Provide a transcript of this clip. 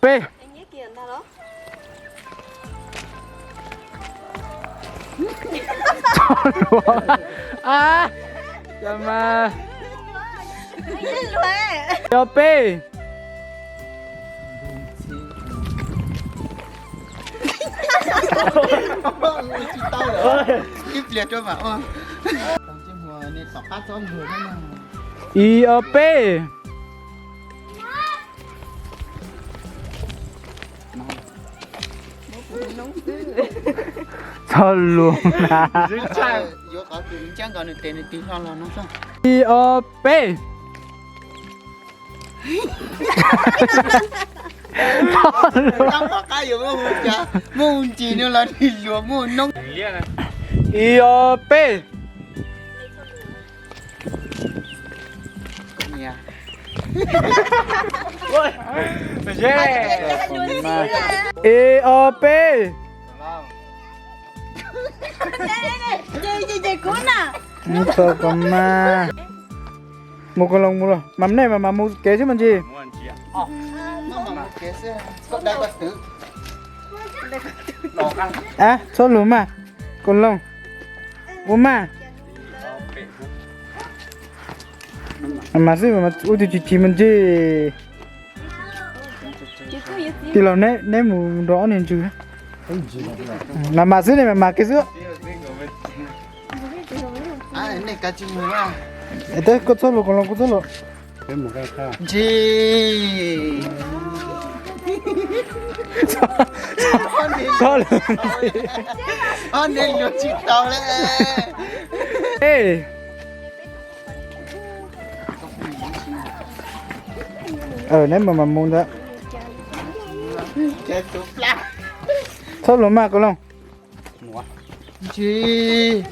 Peb. Txog luag. A, cov mas. Ib ob peb. Ib pliag rau mam ua. Ib ob peb. Txog luag na. Yuav qhov twg ncaj nkaus nws tes nws tig hlo los no xwb. Ib ob peb. Txog luag. Muaj ntsis no los nig yuav muaj noob. Ib ob peb. Ib ob peb. Txog kom mas. Mus Koos Loos mus los mas, nej mas mas mus kev xwb mas ntsis. A, txhob luag mas, Koos Loos, ua mas. Mas xwb mas ua tus chim chim mas ntsis. Tij laug, neb mus nrog ob niag ntswg. Mas mas xwb, nej mas mas kiag xwb. Teb, koj txhob luag, Koos Loos, koj txhob luag. Ntsis. Txhob luag. Ob niag luag tsis tau li. Neb mas mas mus ntag. Txhob luag mas Koos Loos. Ntsis.